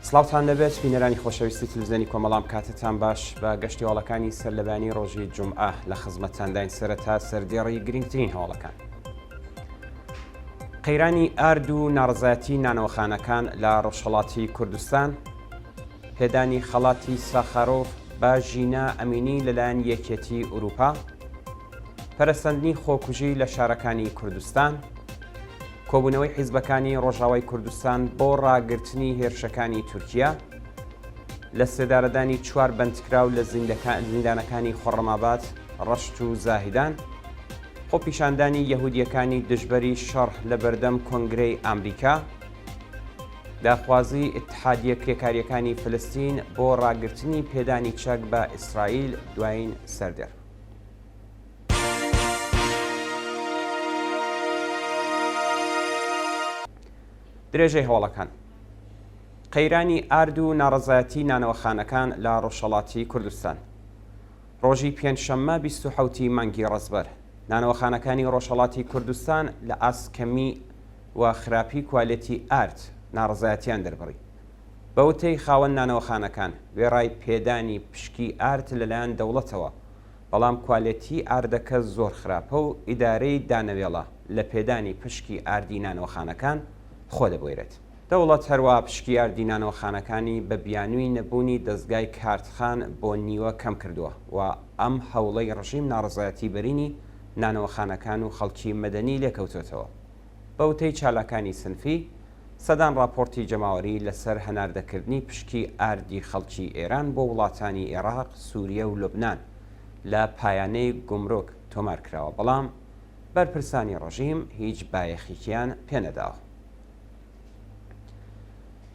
سڵاوتان لەبێت بینەرانی خۆشەویستی تلویزیۆنی کۆمەڵام کاتتان باش بە گەشتی هەواڵەکانی سەر لەبانی ڕۆژی جومعە لە خزمەتتانداین سەرەتا سەردێڕی گرنگترین هەواڵەکان. قەیرانی ئارد و ناڕزایەتی نانەوەخانەکان لە ڕۆژهەڵاتی کوردستان پێدانی خەڵاتی ساخارۆف بە ژینا ئەمینی لەلایەن یەکێتی ئوروپا پەرەسەندنی خۆکوژی لە شارەکانی کوردستان، کۆبوونەوەی حیزبەکانی ڕۆژاوای کوردستان بۆ ڕاگرتنی هێرشەکانی تورکیا، لە سێدارەدانی چوار بەندکراو لە زیندانەکانی خۆڕەماباد، ڕەشت و زاهیدان، خۆپیشاندانی یەهودییەکانی دژبەری شەڕ لە بەردەم کۆنگرەی ئامریکا، داخوازی ئیتحادیە کرێکارییەکانی فلستین بۆ ڕاگرتنی پێدانی چەک بە ئیسرائیل دوایین سەردێڕ. درێژەی هەواڵەکان قەیرانی ئارد و ناڕەزایەتی نانەوەخانەکان لە ڕۆژهەڵاتی کوردستان ڕۆژی پێنجشەممە 27 مانگی ڕەزبەر نانەوەخانەکانی ڕۆژهەڵاتی کوردستان لە ئاست کەمی و خراپی کوالێتی ئارد ناڕەزایەتیان دەربڕی. بە وتەی خاوەن نانەوەخانەکان، وێڕای پێدانی پشکی ئارد لەلایەن دەوڵەتەوە، بەڵام کوالێتیی ئاردەکە زۆر خراپە و ئیدارەی دانەوێڵە لە پێدانی پشکی ئاردی نانەوەخانەکان خۆ دەبوێرێت. دەوڵەت هەروەها پشکی ئاردی نانەوەخانەکانی بە بیانووی نەبوونی دەزگای کارتخان بۆ نیوە کەم کردووە و ئەم هەوڵەی ڕژیم ناڕەزایەتی بەرینی نانەوەخانەکان و خەڵکی مەدەنی لێکەوتۆتەوە. بە وتەی چالاکانی سنفی، سەدان ڕاپۆڕتی جەماوەری لەسەر هەناردەکردنی پشکی ئاردی خەڵکی ئێران بۆ وڵاتانی ئێراق، سووریە و لوبنان لە پایانەی گومرک تۆمار کراوە، بەڵام بەرپرسانی ڕژیم هیچ بایەخیکیان پێ نەداوە.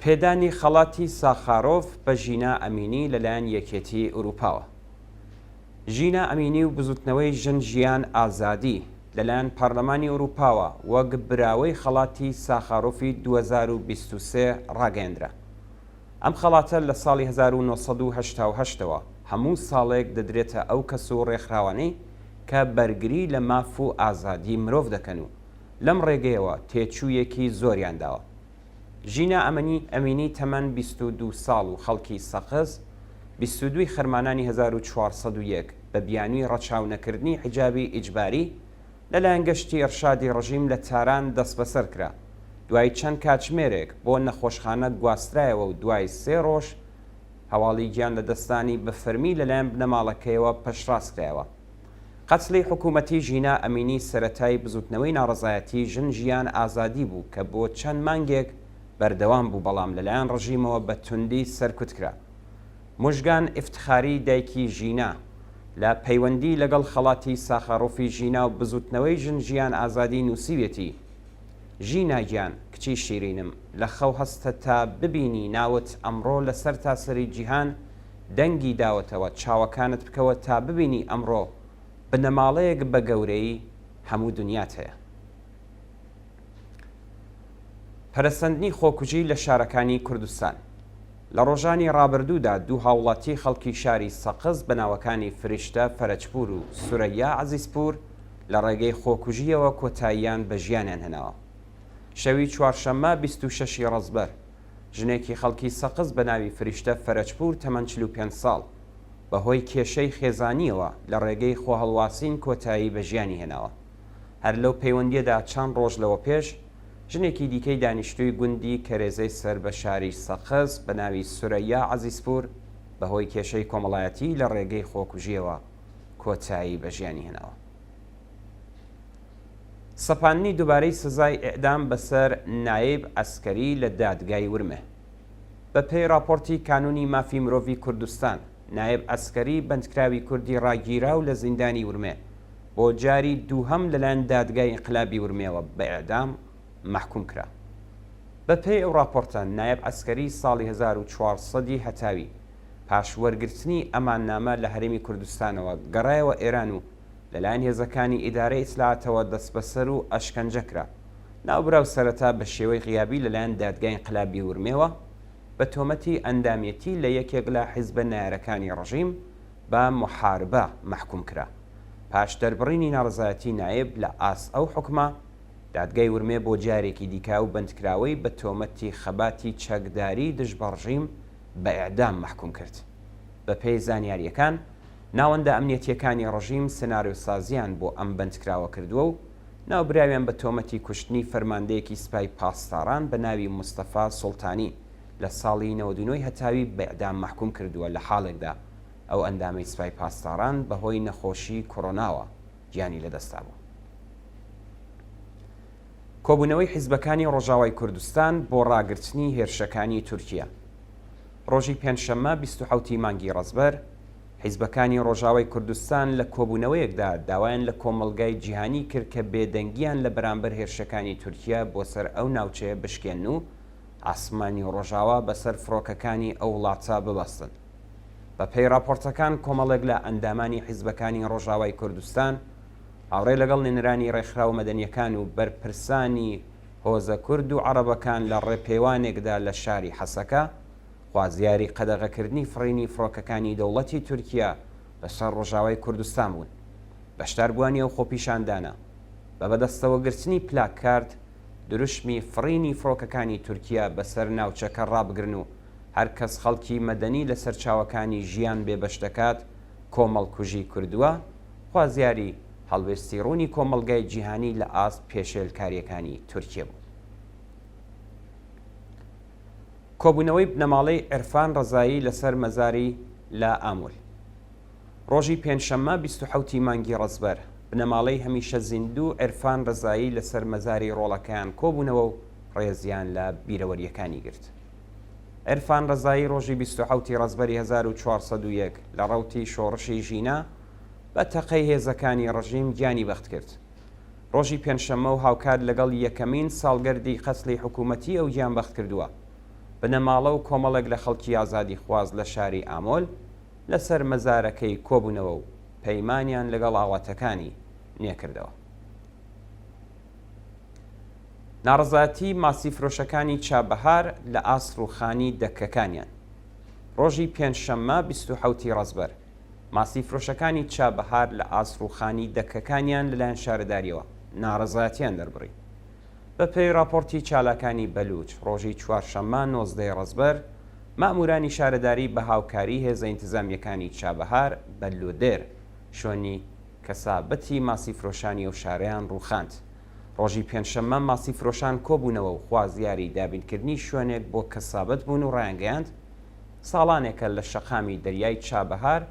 پێدانی خەڵاتی ساخارۆف بە ژینا ئەمینی لەلایەن یەکێتی ئورووپاوە. ژینا ئەمینی و بزوتنەوەی ژن ژیان ئازادی لەلایەن پارلەمانی ئوروپاوە وەک براوەی خەڵاتی ساخارۆفی 2023 ڕاگەیەندرا. ئەم خەڵاتە لە ساڵی 1988 ەوە هەموو ساڵێک دەدرێتە ئەو کەس و ڕێکخراوانەی کە بەرگری لە ماف و ئازادی مرۆڤ دەکەن و لەم ڕێگەیەوە تێچوویەکی زۆریان داوە. ژینا ئەمەنی ئەمینی تەمەن 22 ساڵ و خەڵکی سەقز، 22 ی خەرمانانی 1401 بە بیانووی ڕەچاو نەکردنی حیجابی ئیجباری لەلایەن گەشتی ئیڕشادی ڕژیم لە تاران دەسبەسەر کرا، دوای چەند کاتژمێرێک بۆ نەخۆشخانە گواسترایەوە و دوای سێ ڕۆژ هەواڵی گیان لەدەستدانی بە فەرمی لەلایەن بنەماڵەکەیەوە پەشتڕاست کرایەوە. قەتڵی حکوومەتی ژینا ئەمینی سەرەتای بزووتنەوەی ناڕەزایەتی ژن ژیان ئازادی بوو کە بۆ چەند مانگێک بەردەوام بوو بەڵام لەلایەن ڕژیمەوە بە توندی سەرکوت کرا. موژگان ئیفتخاری دایکی ژینا لە پەیوەندی لەگەڵ خەڵاتی ساخارۆفی ژینا و بزووتنەوەی ژن ژیان ئازادی نووسیویەتی، ژینا گیان کچی شیرینم لە خەو هەستە تا ببینی ناوت ئەمڕۆ لە سەرتاسەری جیهان دەنگی داوەتەوە چاوەکانت بکەوە تا ببینی ئەمڕۆ بنەماڵەیەک بە گەورەیی هەموو دنیات هەیە. پەرەسەندنی خۆکوژی لە شارەکانی کوردستان لە ڕۆژانی ڕابردوودا دوو هاوڵاتی خەڵکی شاری سەقز بە ناوەکانی فریشتە فەرەجپوور و سورەیا عەزیزپوور لە ڕێگەی خۆکوژییەوە کۆتاییان بە ژیانیان هێناوە. شەوی چوارشەممە 26 ی ڕەزبەر، ژنێکی خەڵکی سەقز بە ناوی فریشتە فەرەجپوور تەمەن 45 ساڵ، بە هۆی کێشەی خێزانییەوە لە ڕێگەی خۆهەڵواسین کۆتایی بە ژیانی هێناوە. هەر لەو پەیوەندییەدا چەند ڕۆژ لەوەپێش، ژنێکی دیکەی دانیشتووی گوندی کەرێزەی سەر بە شاری سەقز بە ناوی سورەیا عەزیزپوور بە هۆی کێشەی کۆمەڵایەتی لە ڕێگەی خۆکوژییەوە کۆتایی بە ژیانی هێناوە. سەپاندنی دووبارەی سزای ئێعدام بەسەر نایب عەسکەری لە دادگای ورمێ. بە پێی ڕاپۆرتی کانوونی مافی مرۆڤی کوردستان، نایب عەسکەری بەندکراوی کوردی ڕاگیراو لە زیندانی ورمێ بۆ جاری دووهەم لەلایەن دادگای ئینقلابی ورمێوە بە ئێعدام مەحکووم کرا. بە پێی ئەو ڕاپۆرتە، نایب عەسکەری ساڵی 1400 ی هەتاوی پاش وەرگرتنی ئەماننامە لە هەرێمی کوردستانەوە گەڕایەوە ئێران و لەلایەن هێزەکانی ئیدارەی ئیتلاعاتەوە دەستبەسەر و ئەشکەنجە کرا. ناوبراو سەرەتا بە شێوەی غیابی لەلایەن دادگای ئینقلابی ورمێوە بە تۆمەتی ئەندامێتی لە یەکێک لە حیزبە نەیارەکانی ڕژیم بە موحاربە مەحکووم کرا. پاش دەربڕینی ناڕەزایەتی نایب لە ئاست ئەو حوکمە، دادگای ورمێ بۆ جارێکی دیکە ئەو بەندکراوەی بە تۆمەتی خەباتی چەکداری دژ بە ڕژیم بە ئێعدام مەحکووم کرد. بەپێی زانیارییەکان، ناوەندە ئەمنیەتییەکانی ڕژیم سناریۆسازییان بۆ ئەم بەندکراوە کردووە و ناوبراویان بە تۆمەتی کوشتنی فەرماندەیەکی سپای پاسداران بە ناوی مستەفا سوڵتانی لە ساڵی 99 ی هەتاوی بە ئێعدام مەحکووم کردووە لە حاڵێکدا ئەو ئەندامەی سپای پاسداران بە هۆی نەخۆشیی کۆرۆناوە گیانی لەدەستدابوو. کۆبوونەوەی حیزبەکانی ڕۆژاوای کوردستان بۆ ڕاگرتنی هێرشەکانی تورکیە ڕۆژی پێنجشەممە 27 ی مانگی ڕەزبەر، حیزبەکانی ڕۆژاوای کوردستان لە کۆبوونەوەیەکدا داوایان لە کۆمەڵگای جیهانی کرد کە بێدەنگیان لە بەرامبەر هێرشەکانی تورکیە بۆ سەر ئەو ناوچەیە بشکێنن و ئاسمانی ڕۆژاوا بەسەر فڕۆکەکانی ئەو وڵاتە ببەستن. بە پێی ڕاپۆرتەکان کۆمەڵێک لە ئەندامانی حیزبەکانی ڕۆژاوای کوردستان هاوڕێ لەگەڵ نوێنەرانی ڕێکخراوە مەدەنییەکان و بەرپرسانی هۆزە کورد و عەڕەبەکان لە ڕێپێوانێکدا لە شاری حەسەکە خوازیاری قەدەغەکردنی فڕینی فڕۆکەکانی دەوڵەتی تورکیا بەسەر ڕۆژاوای کوردستان بوون. بەشداربووانی ئەو خۆپیشاندانە بە بەدەستەوەگرتنی پلاکارد دروشمی فڕینی فڕۆکەکانی تورکیا بەسەر ناوچەکە ڕابگرن و هەر کەس خەڵکی مەدەنی لە سەرچاوەکانی ژیان بێبەش دەکات کۆمەڵکوژی کردووە، خوازیاری هەڵوێستی ڕوونی کۆمەڵگای جیهانی لە ئاست پێشێلکارییەکانی تورکیە بوو. کۆبوونەوەی بنەماڵەی عیرفان ڕەزایی لەسەر مەزاری لە ئامول. ڕۆژی پێنجشەممە 27 ی مانگی ڕەزبەر، بنەماڵەی هەمیشە زیندوو عیرفان ڕەزایی لەسەر مەزاری ڕۆڵەکەیان کۆبوونەوە و ڕێزیان لە بیرەوەرییەکانی گرت. عیرفان ڕەزایی ڕۆژی 27 ی ڕەزبەری 1401 لە ڕەوتی شۆڕشی ژینا بە تەقەی هێزەکانی ڕژیم گیانی بەخت کرد. ڕۆژی پێنجشەممە و هاوکات لەگەڵ یەکەمین ساڵگەردی قەتڵی حکوومەتی ئەو گیانبەختکردووە، بنەماڵە و کۆمەڵێک لە خەڵکی ئازادیخواز لە شاری ئامۆل لەسەر مەزارەکەی کۆبوونەوە و پەیمانیان لەگەڵ ئاواتەکانی نوێ کردەوە. ناڕەزایەتی ماسیفرۆشەکانی چابەهار لە ئاست ڕووخانی دەکەکانیان ڕۆژی پێنجشەممە 27 ی ڕەزبەر، ماسیفرۆشەکانی چابەهار لە ئاست ڕووخانی دەکەکانیان لەلایەن شارەدارییەوە ناڕەزایەتیان دەربڕی. بەپێی ڕاپۆرتی چالاکانی بەلووچ، ڕۆژی چوارشەممە 19 ی ڕەزبەر، مەئموورانی شارەداری بە هاوکاریی هێزە ئینتزامییەکانی چابەهار بە لۆدێر شوێنی کەسابەتی ماسیفرۆشانی ئەو شارەیان ڕووخاند. ڕۆژی پێنجشەممە ماسیفرۆشان کۆبوونەوە و خوازیاری دابینکردنی شوێنێک بۆ کەسابەت بوون و ڕایانگەیاند، ساڵانێکە لە شەقامی دەریای چابەهار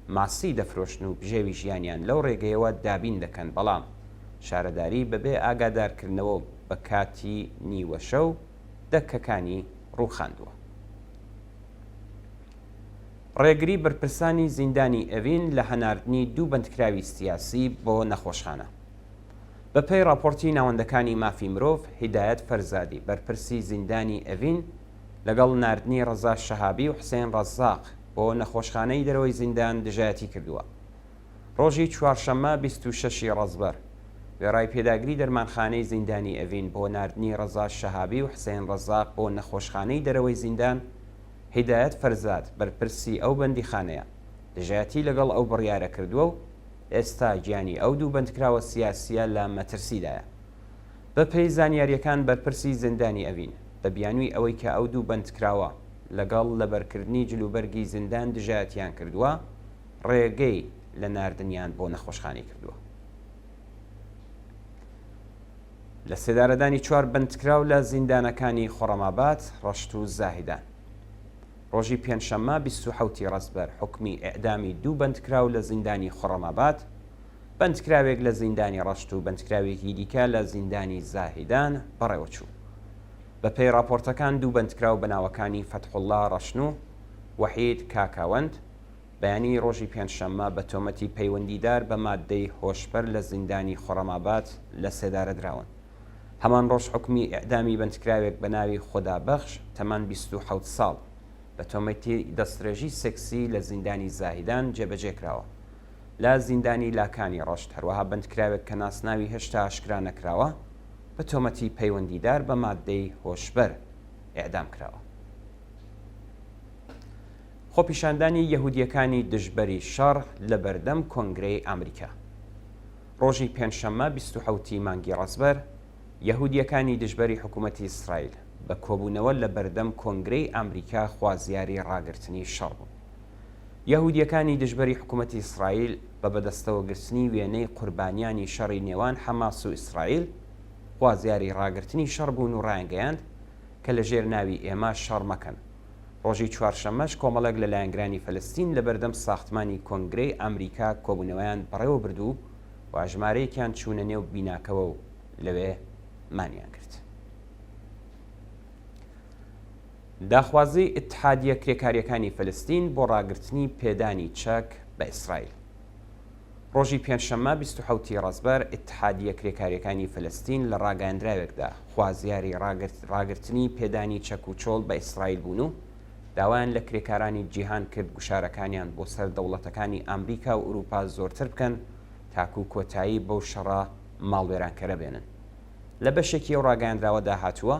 ماسی دەفرۆشن و بژێوی ژیانیان لەو ڕێگەیەوە دابین دەکەن، بەڵام شارەداری بەبێ ئاگادارکردنەوە و بە کاتی نیوەشەو دەکەکانی ڕووخاندووە. ڕێگری بەرپرسانی زیندانی ئێڤین لە هەناردنی دوو بەندکراوی سیاسی بۆ نەخۆشخانە. بەپێی ڕاپۆرتی ناوەندەکانی مافی مرۆڤ، هیدایەت فەرزادی، بەرپرسی زیندانی ئێڤین، لەگەڵ ناردنی ڕەزا شەهابی و حسێن ڕەزاق بۆ نەخۆشخانەی دەرەوەی زیندان دژایەتی کردووە. ڕۆژی چوارشەممە 26 ی ڕەزبەر، وێڕای پێداگری دەرمانخانەی زیندانی ئێڤین بۆ ناردنی ڕەزا شەهابی و حسێن ڕەزاق بۆ نەخۆشخانەی دەرەوەی زیندان، هیدایەت فەرزاد، بەرپرسی ئەو بەندیخانەیە، دژایەتی لەگەڵ ئەو بڕیارە کردووە و ئێستا گیانی ئەو دوو بەندکراوە سیاسییە لە مەترسیدایە. بەپێی زانیارییەکان بەرپرسی زیندانی ئەڤین، بە بیانووی ئەوەی کە ئەو دوو بەندکراوە لەگەڵ لەبەرکردنی جلوبەرگی زیندان دژایەتیان کردووە، ڕێگەی لە ناردنیان بۆ نەخۆشخانەی کردووە. لە سێدارەدانی چوار بەندکراو لە زیندانەکانی خۆڕەماباد، ڕەشت و زاهیدان. ڕۆژی پێنجشەممە 27 ی ڕەزبەر حوکمی ئێعدامی دوو بەندکراو لە زیندانی خۆڕەماباد، بەندکراوێک لە زیندانی ڕەشت و بەندکراوێکی دیکە لە زیندانی زاهیدان بەڕێوەچوو. بەپێی ڕاپۆرتەکان دوو بەندکراو بە ناوەکانی فەتحوڵڵا ڕەشن و وەحید کاکاوەند بەیانیی ڕۆژی پێنجشەممە بە تۆمەتی پەیوەندیدار بە ماددەی هۆشبەر لە زیندانی خۆڕەماباد لە سێدارە دراون. هەمان ڕۆژ حوکمی ئێعدامی بەندکراوێک بە ناوی خۆدابەخش تەمەن 27 ساڵ بە تۆمەتی دەستڕێژی سێکسی لە زیندانی زاهیدان جێبەجێ کراوە. لە زیندانی لاکانی ڕەشت هەروەها بەندکراوێک کە ناسناوی هێشتا ئاشکرا نەکراوە بە تۆمەتی پەیوەندیدار بە ماددەی هۆشبەر ئێعدام کراوە. خۆپیشاندانی یەهودییەکانی دژبەری شەڕ لە بەردەم کۆنگرەی ئامریکا. ڕۆژی پێنجشەممە 27 ی مانگی ڕەزبەر. یەهودییەکانی دژبەری حکوومەتی ئیسرائیل بە کۆبوونەوە لە بەردەم کۆنگرەی ئامریکا خوازیاری ڕاگرتنی شەڕ بوون. یەهودییەکانی دژبەری حکوومەتی ئیسرائیل بە بەدەستەوەگرتنی وێنەی قوربانیانی شەڕی نێوان حەماس و ئیسرائیل خوازیاری ڕاگرتنی شەڕ بوون و ڕایانگەیاند کە لە ژێر ناوی ئێمە شەڕ مەکەن. ڕۆژی چوارشەممەش کۆمەڵێک لە لایەنگرانی فەلەستین لە بەردەم ساختمانی کۆنگرەی ئامریکا کۆبوونەوەیان بەڕێوە برد و و ژمارەیەکیان چوونە نێو بیناکەوە و لەوێ مانیان گرت. داخوازی ئیتحادیە کرێکارییەکانی فەلەستین بۆ ڕاگرتنی پێدانی چەک بە ئیسرائیل. ڕۆژی پێنجشەممە 27 ی ڕەزبەر ئیتحادیە کرێکارییەکانی فەلەستین لە ڕاگەیاندراوێکدا خوازیاری ڕاگرتنی پێدانی چەک و چۆڵ بە ئیسرائیل بوون و داوایان لە کرێکارانی جیهان کرد گوشارەکانیان بۆ سەر دەوڵەتەکانی ئامریکا و ئورووپا زۆرتر بکەن تاکوو کۆتایی بەو شەڕە ماڵوێرانکەرە بێنن. لە بەشێکی ئەو ڕاگەیاندراوەدا هاتووە،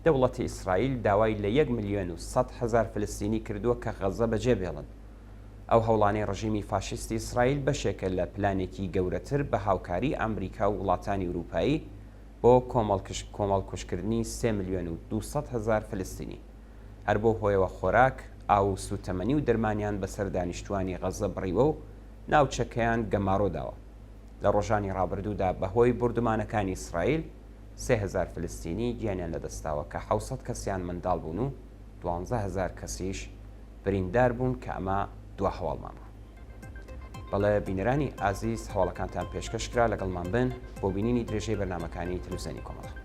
دەوڵەتی ئیسرائیل داوای لە یەک ملیۆن و 100,000 فلستینی کردووە کە غەززە بەجێ بێڵن. ئەو هەوڵانەی ڕژیمی فاشیستی ئیسرائیل بەشێکە لە پلانێکی گەورەتر بە هاوکاری ئامریکا و وڵاتانی ئورووپایی بۆ کۆمەڵکوژکردنی سێ ملیۆن و 200,000 فلستینی. هەر بەو هۆیەوە خۆراک، ئاو و سووتەمەنی و دەرمانیان بەسەر دانیشتووانی غەززە بڕیوە و ناوچەکەیان گەمارۆ داوە. لە ڕۆژانی ڕابردوودا بەهۆی بوردومانەکانی ئیسرائیل 3000 فلستینی گیانیان لەدەستداوە کە 700 کەسیان منداڵ بوون و 12000 کەسیش بریندار بوون کە ئەمە دوا هەواڵمان بوو. بەڵێ بینەرانی ئازیز هەواڵەکانتان پێشکەش کرا لەگەڵمان بن بۆ بینینی درێژەی بەرنامەکانی تەلەفزیۆنی کۆمەڵە.